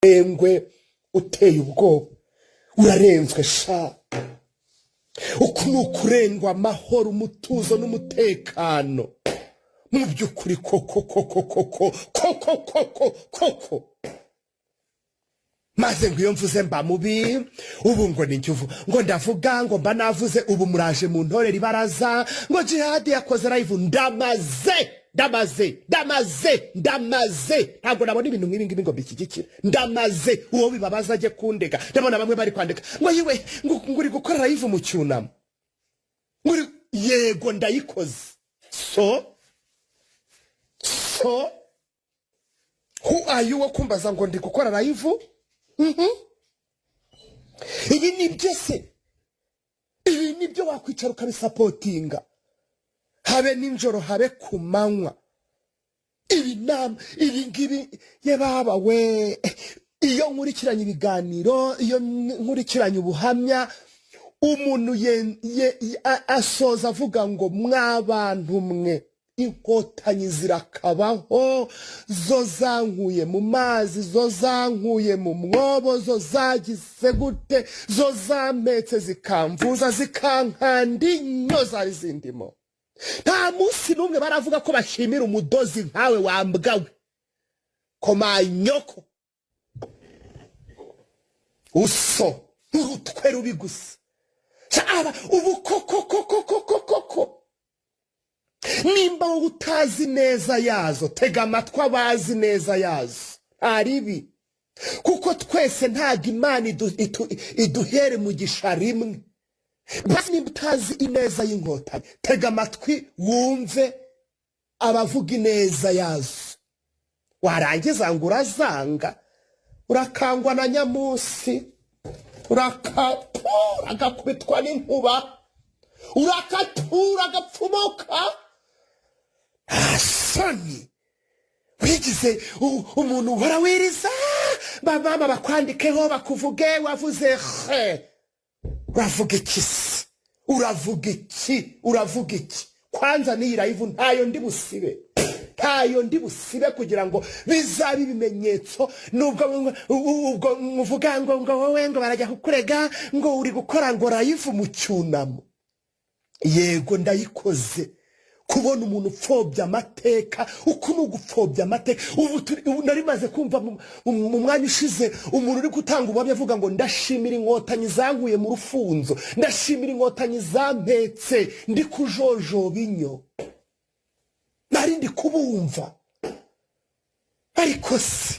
Umurengwe uteye ubwoba, urarenzwe sha. Uku ni ukurengwa amahoro, umutuzo n'umutekano mu by'ukuri koko koko koko koko koko koko. Maze ngo iyo mvuze mba mubi. Ubu ngo ni uvu ngo ndavuga ngo mba navuze. Ubu muraje mu ntorero ibaraza ngo Jihadi yakoze live. Ndamaze, ndamaze, ndamaze, ndamaze. Ntabwo nabona ibintu nk'ibi ngibi ngo mbishyigikire. Ndamaze. Uwo bibabaza ajye kundega. Ndabona bamwe bari kwandika ngo yiwe ngo uri gukora live mu cyunamo, ngo yego, ndayikoze. So who are you wo kumbaza ngo ndi gukora live? Ibi ni byo se? Ibi ni byo wakwicara ukabisupportinga, habe nijoro, habe ku manywa? Ibi nama, ibi ngibi, ye baba we! Iyo nkurikiranye ibiganiro, iyo nkurikiranye ubuhamya, umuntu asoza avuga ngo: "Mwabantu mwe, Inkotanyi zirakabaho, zo zankuye mu mazi, zo zankuye mu mwobo, zo zagize gute, zo zampetse, zikamvuza, zikankanda inyo zari zindimo." Nta munsi n'umwe baravuga ko bashimira umudozi nkawe wambwawe komanyoko uso urutwe rubi gusa. Aba ubu koko koko koko koko, nimba wowe utazi neza yazo, tega amatwi abazi neza yazo. Ntaribi, kuko twese ntabwo Imana iduhere mugisha rimwe. Basi nimba utazi ineza y'Inkotanyi, tega amatwi wumve abavuga ineza yazo. Warangiza ngo urazanga, urakangwa na nyamunsi, urakatura agakubitwa n'inkuba, urakatura agapfumuka. Nta soni, wigize umuntu uhora wiriza bamama bakwandikeho, bakuvuge wavuze he. Uravuga iki se? Uravuga iki? Uravuga iki? Kwanza n'iyi live ntayo ndi busibe, ntayo ndi busibe, kugira ngo bizabe ibimenyetso. Nubwo ubwo muvuga ngo wowe ngo barajya kukurega ngo uri gukora ngo live mu cyunamo, yego, ndayikoze. Kubona umuntu upfobya amateka, uku ni ugupfobya amateka. Ubu nari maze kumva mu mwanya ushize umuntu uri gutanga ubuhamya avuga ngo: "Ndashimira Inkotanyi zankuye mu rufunzo, ndashimira Inkotanyi zampetse ndi kujojoba inyo." Nari ndi kubumva, ariko se